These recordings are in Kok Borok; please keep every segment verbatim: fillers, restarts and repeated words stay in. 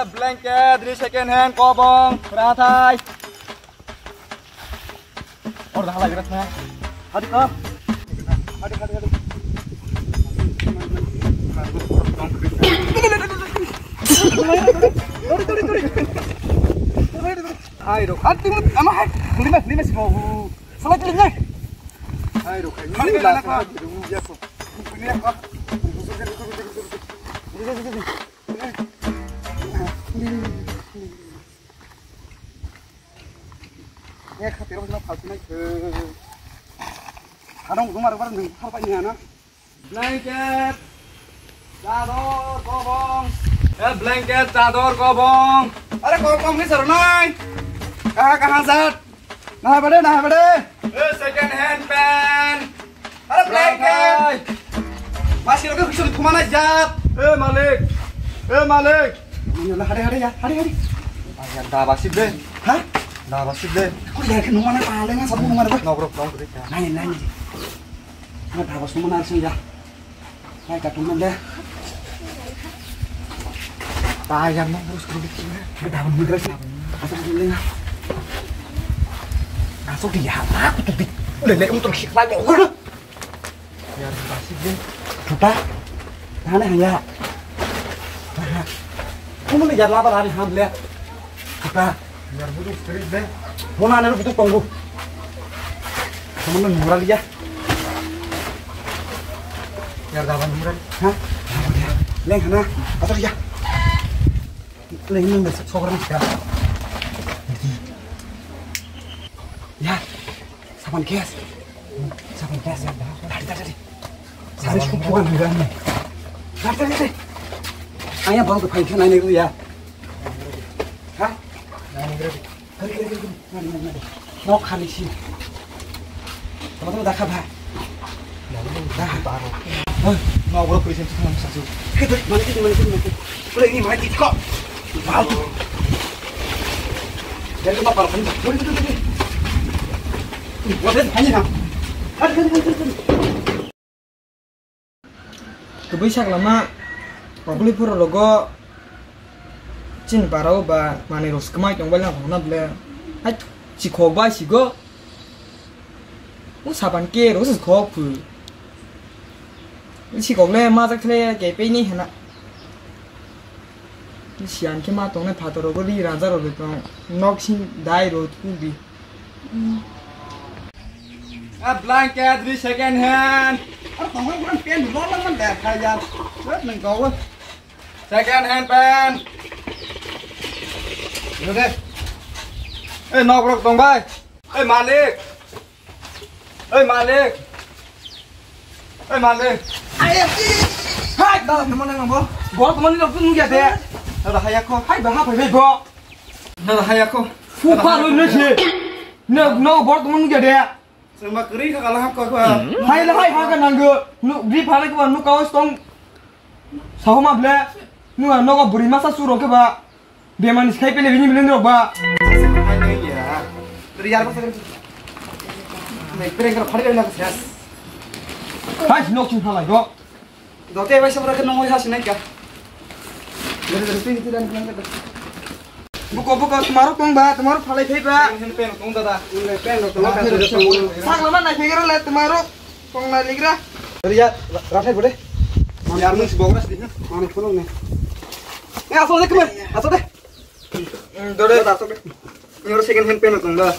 Blanket, ri second hand, kobong, rathai. Or dah lagi rasanya. Hadi kok. Hadi, hadi, hadi. Sorry, sorry, sorry. Hai, rok. Hadi, ama hai. Lima, lima sih mau. Salah kali nih. Hai, rok. Hadi, hadi, hadi. Ini apa? Ini apa? Ek hati rok no phalti nai khe. Adong gumar bar nang phal pai ni ana. Blanket, chador, kobong. Eh, blanket, chador, kobong. Are kobong ni sar nai. Kaha kaha jat. Nah, bade, nah, bade. Eh, second hand pant. Are blanket. Masih lagi bisa dikumana jat. Eh, malik. Eh, malik. Ini lah, hari-hari ya, hari-hari. Ayah, dah basip deh. Hah? Dah basip deh. Kok ya, kenapa mana paling asal mau mana, Bang? Nobrok, nobrok, ya. Nanya, nanya. Nggak dah basip mana sih ya? Hai, katung mande. Tayang mah terus keruduk sini. Bedaun migres. Asal dulu ya. Asal dia aku tuh di. Udah lek untuk sik lagi. Udah. Yar basik de. Tuta. Thane haya. Kamu ni jar laba lari ham le. Tuta. Yar budu street de. Mona ne budu tongo. Kamu ni mura liya. Yar daban mura. Ha? Leng hana. Atar ya. Leng nang de sokra ni. Ya. Sapan kes. Sapan kes. Tadi, tadi, tadi. Sari suk puan juga ni. Tadi, tadi, tadi. Ayah baru tuh paling kena ini ya. Hah? Kali, kali, kali, kali. Mari, mari, mari. Nok kali sih. Teman-teman dah kabar. Dah. Hah? Mau bro, present tuh sama satu. Kita, mari kita, mari kita, mari kita. Udah ini mari kita kok. Mau. Dari tempat parfum. Mari kita, mari. Wah, hanya kan. Hadi, hadi, hadi, hadi. Kwbwi saklama, kwbwi phuru rogo chini parao ba manwi rok swkmai tongbai lang hwnna bwle. Hai chikhok bai sigo. O sapan ke rok se khok phu. Chikhok le majak khle ke peini hena. Siyan khe ma tongnai phatar rogo ri raja rok tong. Nok sing dai rok tubi. A blanket ri second hand. Ar tongkol bukan pen dulu lah man dah kaya. Buat nengkau. Second hand pen. Ini deh. Eh, nok rok tong bai. Eh, malik. Eh, malik. Eh, malik. Hai, dah teman yang ngomong. Bor teman ini waktu nunggu ya deh. Dah hayako. Hai, bang apa ini, Bro? Nada hayako. Fupa lo nese. No, no, bor teman nunggu ya deh. Sengba kering ka kalah ko ko. Hai la hai ha ka nanggo. No, di phale ko no kaos tong. Sahoma ble. No, no ko buri masa suro ke ba. Bemani skai pele bini bini rok ba. Hai ya. Dari yar ba. Nek pereng kar phale na ses. Hai nok sing phalai go. Dote bai sabra ke nongoi hasi nai ka. Buko, buko, tomorrow tong ba, tomorrow phalai phai ba. Pen, pen tong dada. Pen tong dada. Sakla ma nai phai le tomorrow tong nai ligra. Ria, ra phai bode. Yar nung si bogras di. Mane phone ne. Eh, asal de kemai, asal de. Hmm, dore. Ini orang second hand pen tong da.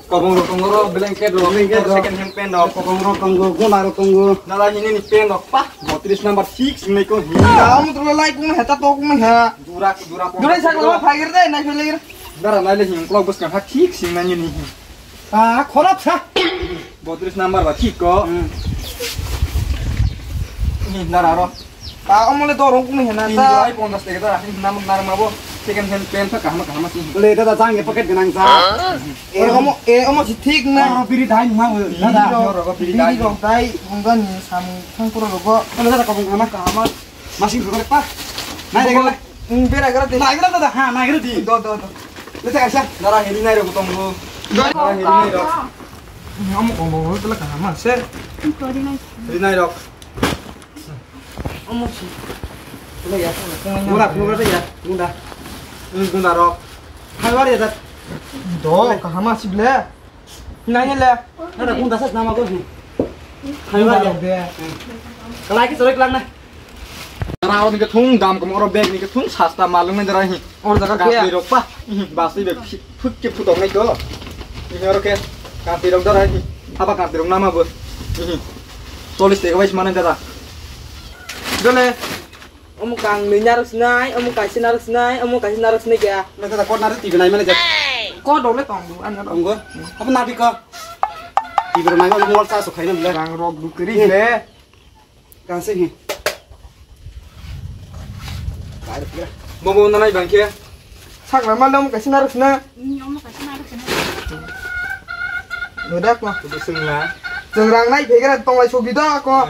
Kobong rok tongo, blanket rok. Blanket rok. Second hand pen rok. Kobong rok tongo, guna rok tongo. Nala hini ni pen rok pa. Botris number six ni ko hi. Kamu tu lai kung heta to kung ha. Dura, dura. Dura sa ko phagir de, nai phele. Dara nai le hin klok bus ka thik sing nani ni. Ah, khorap sa. Botris number ba thik ko. Hmm. Ni dara ro. Ta omole dorong kung hena ta. Tin dora ponchas taka ta. Nam nar ma bo. Second hand pen ta kaham kaham si. Le dada jang e pocket ganang sa. E omo, e omo si thik na. Oro biri dai ma bo. Dada. Oro biri dai. Biri rok dai honggan ni samung thang pura rogo. Kalo dada kabung kaham kaham. Masing rogo pa. Nai dai. Bera gara de. Nai gara dada. Ha, nai gara di. Do, do, do. Lete kaisa. Dara heri nai ro tongo. Dara heri nai ro. Amo ko bo tela kaham se. Heri nai ro. Omo si. Pura, pura ya, pura. Gunda rok. Hai wari da. Do kaham asi ble. Nanya le. Nada gunda sas nama ko. Hai wari de. Kalai ki sorek lang na. Rao ni ke thung dam kam oro bag ni ke thung sasta malung ni darai hi. Or jaga kaya. Kapli rok pa. Basi bag phut ke phut ong nai to. Ini oro ke kapli rok darai hi. Apa kapli rok nama bo. Solis tega wais mana dada. Dole. Omo kang nui narok sinai, omo kaisa narok sinai, omo kaisa narok sinai kya. Mata da kot narok tibi nai mane jak. Kot dole tong du an. Tonggo. Apa nabi ko? Tibi nai mol sa so khaina bile. Rang rok du kri le. Kang se hi. Bobo nanai bangke. Sakna mal dong kaisa narok sina. Ni omo kaisa narok sina. Nodak ma. Kudu sengla. Jeng rang nai phegera tonglai sogi da ko.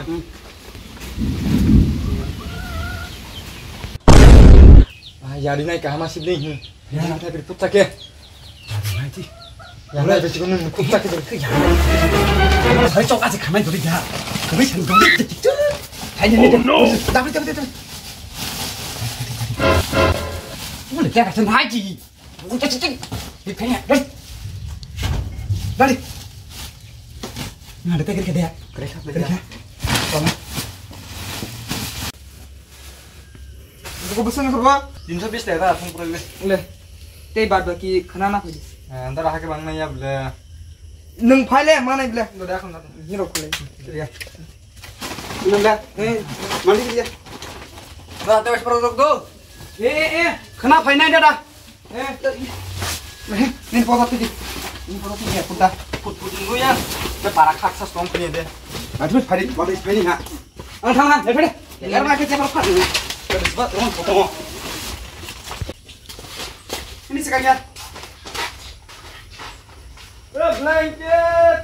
Ah, yari nai kaham asib ni. Ya, tapi putak ya. Yari nai ti. Yari nai besi kono putak ya. Hari chok aja khamai dori ya. Kami sendiri. Hai ni. Oh, no. Tapi tapi tapi. Mana dia kacang haji. Udah cicing. Di kayaknya. Dari. Dari. Nah, ada kiri kiri ya. Kiri kiri. Kiri kiri. Sama. Buku besar nih, Bro. Tiga ratus dua puluh lah, langsung pergi. Boleh. Tei bad baki khana na khaidi. Eh, antara hake bang na ya bole. Nung phai le, ma nai bole. Udah, aku nonton. Ini rok le. Iya. Nung da. Eh, mandi dia. Dah, tewes produk tu. Eh, eh, eh. Khana phai nai da da. Eh, eh, eh, ni posa tu di. Ni posa tu di, puta. Put, put, nunggu ya. Ke para khak sa stong punya deh. Aduh, hari, baru ispai ni ha. Ang thang ha, lepe deh. Yar ma ke cepat khak. Ke cepat, orang potong. Ini sekarang ya. Eh, blanket.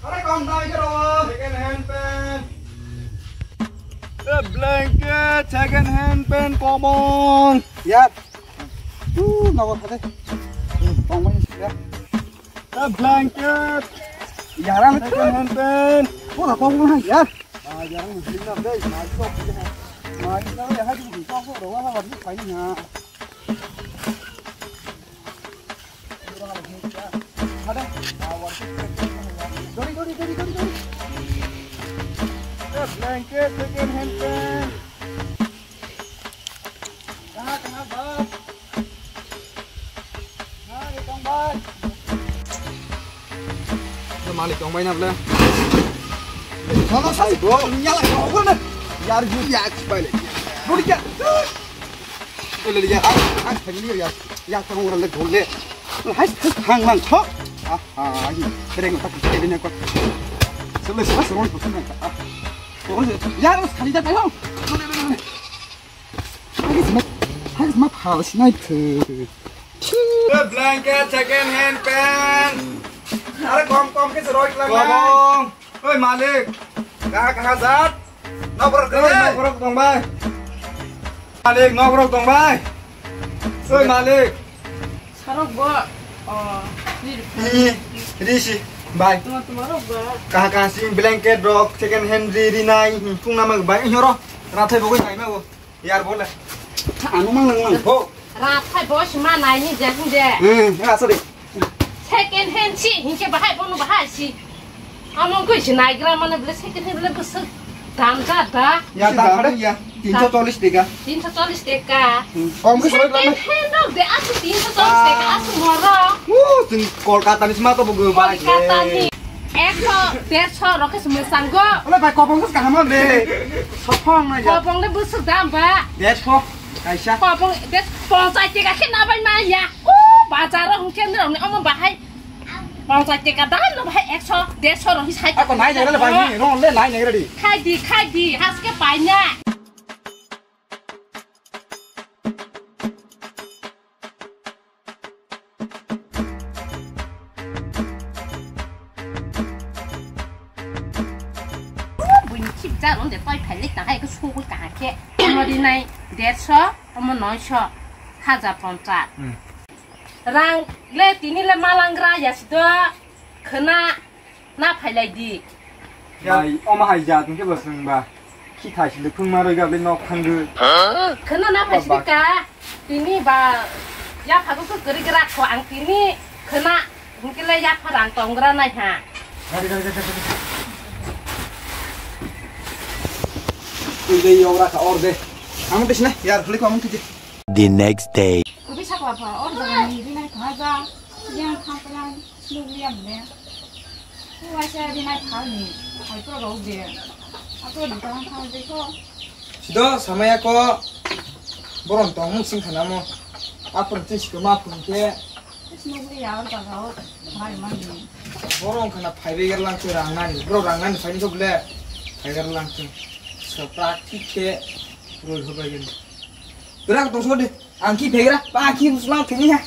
Are kom dam ke ro? Second hand pant. Eh, blanket, second hand pant, komong. Ya. Tu, nawa kade. Komong ya. Eh, blanket. Yaran second hand pant. Pura komong ya. Ah, yaran muslim na deh. Mai sok deh. Mai na ya hadi ko ko ro wa wa ni pai na. Dori, dori, dori, dori, dori. Eh, blanket, second hand pant. Kaha, kaha, bab? Kaha, tong bai? Malik tong bai na bole. Mama sai bo. Yala, yala, yala. Yar, yar, yar, bai le. Dori, yar. Ele ya, ang, ang thangli ya, ya, thang ora le gol le. Hai, hai, thang lang tho. Ah, ah, ai, reng tak ke ne ko. Sele, sele, sele, ko sele. Ah. Ko sele, ya, ro khali da tayo. Hai, ma, hai, ma, phal sinai the. Blanket, second hand pant. Are kom kom ke roi lang. Kom. Oi, malik. Kaha, kaha jat? Noborok oi, tong bai. Noborok tong bai. Malik, noborok tong bai. Oi, malik. Sarok bo, oh, ri, ri, ri si, bai. Tuma, tuma rok bo. Kaha, kaha si blanket rok, second hand ri, ri nai, hmm, phung nama bai, nyoro. Rathai bo goi nai ma bo. Yar bole. Anu mang nang mang. Ho. Rathai bo si ma nai ni je hinde. Hmm, ya, sorry. Second hand si, hinke bahai bono bahai si. Among koi si naigra mane bole second hand bole bwswk dam ja da. Ya, dam ya. Tinsho chollish teka. Tinsho chollish teka. Hmm. Kom ke sorry. Second hand rok de asu tinsho chollish teka asu moro. Wo, jeng Kolkata ni sma to bo bai. Kolkata ni. Ekso, dersho rok khe se mwchang go. Ole bai, kopong bwswk kaham le. Sopong na ya. Kopong le bwswk dam ba. Dersho, kaisa. Kopong, des, ponchas teka khe na bai ma ya. O, bazar o hwnkhe nirok ni omo bahai. Ponchas teka dam no bahai ekso, dersho rok hi sai. Ako nai nai le bai ni, no le nai nai ready. Khai di, khai di, haske pai na. Buini khip ja ron de toi phai le ta hai ko sugul ka ha khe. Omo ri nai dersho, omo noisho, hajar ponchas. Hmm. Rang le tini le malangra ya sido khna. Na phailai di. Bai, omo hai jat hwnkhe bo swng ba. Khi thai sili phung ma roi gabli nok thangwi. Khwna na phai sili ka. Tini ba Yapha khe kwrwi gra kho ang tini khna, hwnkhe le yapha rang tong gra nai ha. Ui de yong ra kha or de. Ang twi sini yar khli ko ang twi. The next day. Kwrwi sakla pha or jaga ni rinai kha ja. Yang thang plang. Snow liam le. Ko waisa rinai phal ni. Hai pro rok je. Ato di tang thang je ko. Sido samaya ko. Borom tong mung sing khana mo. Apun twi sikma phun ke. Snow liam jaga o. Hai man ni. Borom khana phai beger lang tu rang nani. Bro rang nani phai ni to ble. Phai ger lang tu. So praktik ke. Roi hobai gen. Berang tong so de. Ang ki begra. Pa ki muslang kini ha.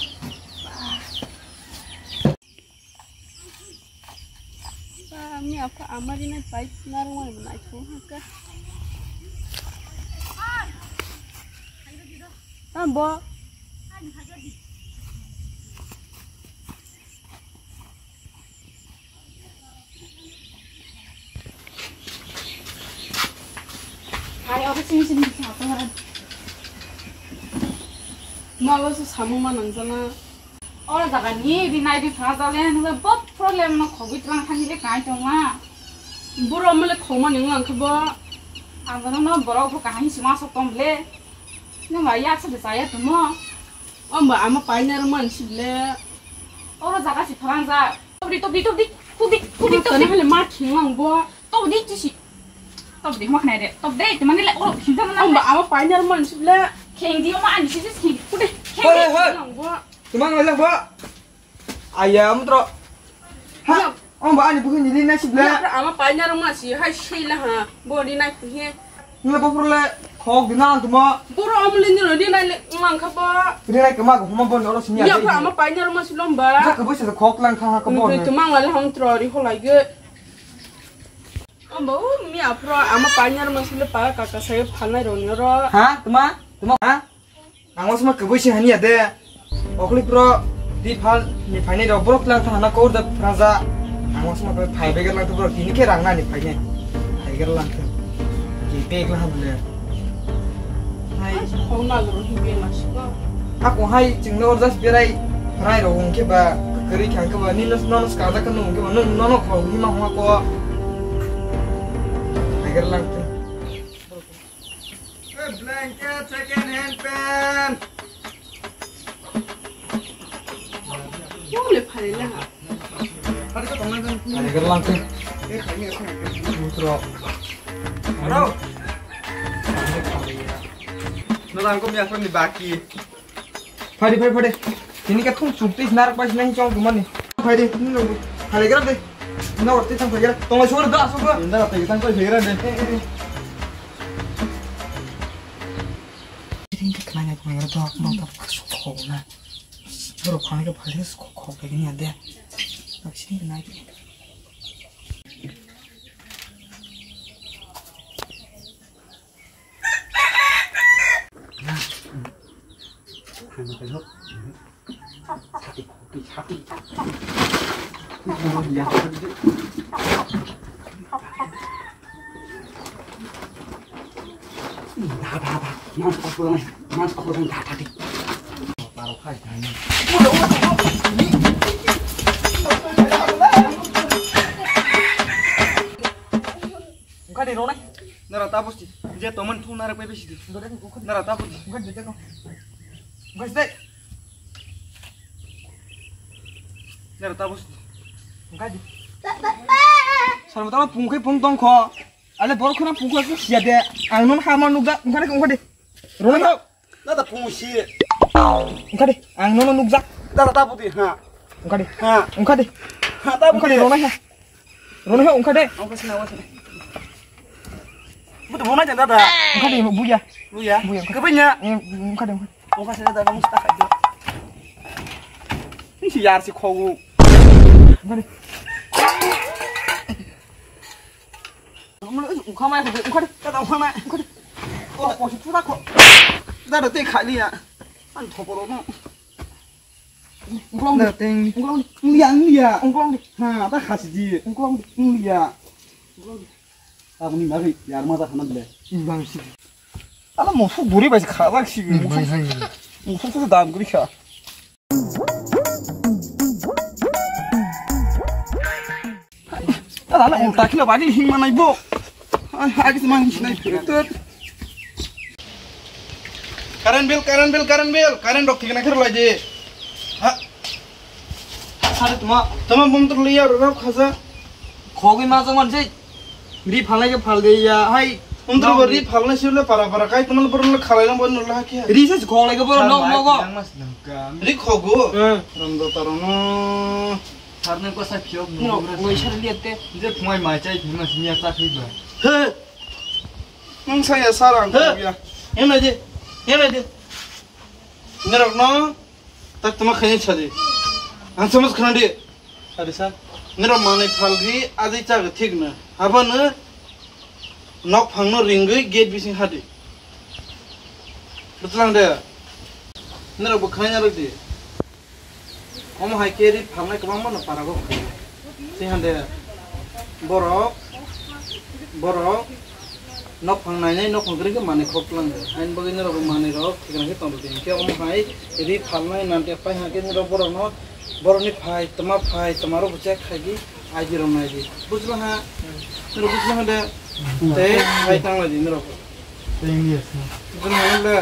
Ba, mi apa ama rinai pai narwng wani bo naithok hwnkha. Tambo. Hai, oro sini sini bisa apa? Malo se samung ma nangjala. Oro jaga ni rinai ri phana jale, nang bo problem no khogwi twlang thani le kai tongma. Boro mole khoma ning lang khe bo. Ang no no borok bo kahani sima sok tom le. Nang ba yak sa de saya tomo. Amba ama paina rwman si le. Oro jaga si phalang ja. Tobdi, tobdi, tobdi. Kudi, kudi, tobdi. Tani hale ma khing lang bo. Tobdi chisi. Tobdi ma khnai de. Tobdi te mani le oro khing ta na. Amba ama paina rwman si le. Kheng di ma ani si si kheng. Kudi. Kheng di lang bo. Tumang lang bo. Ayam tro. Ha. Amba ani bukhi ni rinai si le. Ama paina rwman si hai sei la ha. Bo rinai khe. Nila bopor le khok dina ang tuma. Boro amle ni rodi nai le mang kha ba. Rinai kama ko huma bon oro sini. Ya pra ama paina rwma silom ba. Ja ka bose khok lang kha ha ka bon. Ni tuma ang le hang tro ri holai ge. Amba u mi apro ama paina rwma sile pa ka ka sai phanai ro ni ro. Ha tuma tuma ha. Ang wasma kwbui se hania de. Okli pro di phal ni phainai rok borok lang thang hana kor da phraja. Ang wasma kwbui phai beger lang borok tini khe rang nani phainai. Phai ger lang khe. Ki pek la hamle. Hai. Khong na gro hi be la siko. Ako hai ching no jas berai. Rai rok ung khe ba kari khang khe ba ni nos nos ka da ka nung khe ba nung no no khong hi ma hwa ko. Phai ger lang khe. Blanket, second hand pant. Yong le phai le ha. Phai ger lang khe. Mutro. Hello. Nang ko mi apa ni baki? Phai de, phai, phai de. Tini khe thung chuk twi narak bai sinai chong tumani. Phai de, nini rok. Phai de, gra de. Nini rok twi thang phai gra. Tong lai sor da, sor da. Inda rok twi thang phai gra de. Eh, eh, eh. Tini khe khnai nai phai gra da, no da khasuk khok na. Borok phai khe phai de khok khok de ni ade. Nak sini khnai. Wngkha de ronai. Nara tabos di. Je tomon thung nara pepe sidi. Nara tabos di. Wngkha de jako. Wngkha de. Nara tabos di. Wngkha de. Sarbo tama pungkhe pung tongkho. Ale borok khuna pungkho siya de. Ang non hama nukda. Wngkha de, wngkha de. Ronai. Dada pungsi. Wngkha de, ang nono nukjak. Dada tabu di ha. Wngkha de. Ha. Wngkha de. Ha tabu. Wngkha de, ronai ha. Ronai ha, wngkha de. Wngkha sina, wngkha sina. Butu bonai jan dada. Wngkha de, buya. Buya. Buya, wngkha de. Kebenya. Eh, wngkha de, wngkha de. Wngkha sina dada musta khajo. Ini si yar si khogu. Wngkha de. Wngkha mai, wngkha de, dada, wngkha mai. Wngkha de. Oh, oh, si pura kho. Dada, tei khaliya. Ang thoporo no. Wngkha de. Dada, tei. Wngkha de. Wngya, wngya. Wngkha de. Ha, ta khasi di. Wngkha de. Wngya. Aboni bagwi yar ma ta khana bile. Wngkha si. Ala mosuk buri bai kha bak si. Wngkha si. Mosuk se dam guri kha. Ala ulta khila bani himma nai bo. Ai, agi ma hinsinai phirot. Current bill, current bill, current bill, current rok thikna kher lai di. Ha. Sare tuma. Tuma bum tur liya ro rok khaja. Khogwi ma jong man sei. Ri phalnai khe phal de ya, hai. Bum tur bo ri phalnai sile para para kai tuma bor khalai lang bo nula khe. Ri se khog lai khe bor nok nogo. Ri khogo. Eh. Ram do tarono. Sarnai ko sa phiyok. No, oi sar liya te. Je phungai mai chai phungai sini ya sa phi ba. He. Nung saya sarang ko ya. Yana je. Yana je. Nerok no. Tak tuma khani chadi. Ang samas khana di. Sadi sa. Nerok manai phalgi aji chaga thik na. Habano nok phangno ringwi gate bising hadi. Butlang de. Nerok bo khani narok di. Omo hai khe ri phalnai kwbangma no para o khaio. Tei hande borok, borok nok phang nainai nok phang kwrwi khe manwi khok twlang di. Aini bagwi norok bo manwi rok thikna khe tong di. Hinkhe omo hai ri phalnai nante pai hwnkhe norok borok no borok ni phai tma phai tma rok bo check khai di. I D rok nai di. Bujla ha. Norok bujla ha de. Tei hai tang lai di norok. Tei English na. Bujla ha de.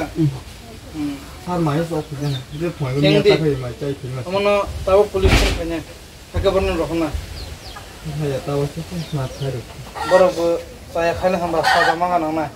Hmm. Sar mai sok kujang. Je phai Teng mai di. Ta khai mai chai khai mai. Omono tabo police ni kanya. Hake borno rok na. Hai ya tabo se ma thai rok. Borok bo chaya khai na hamba saja ma nang na.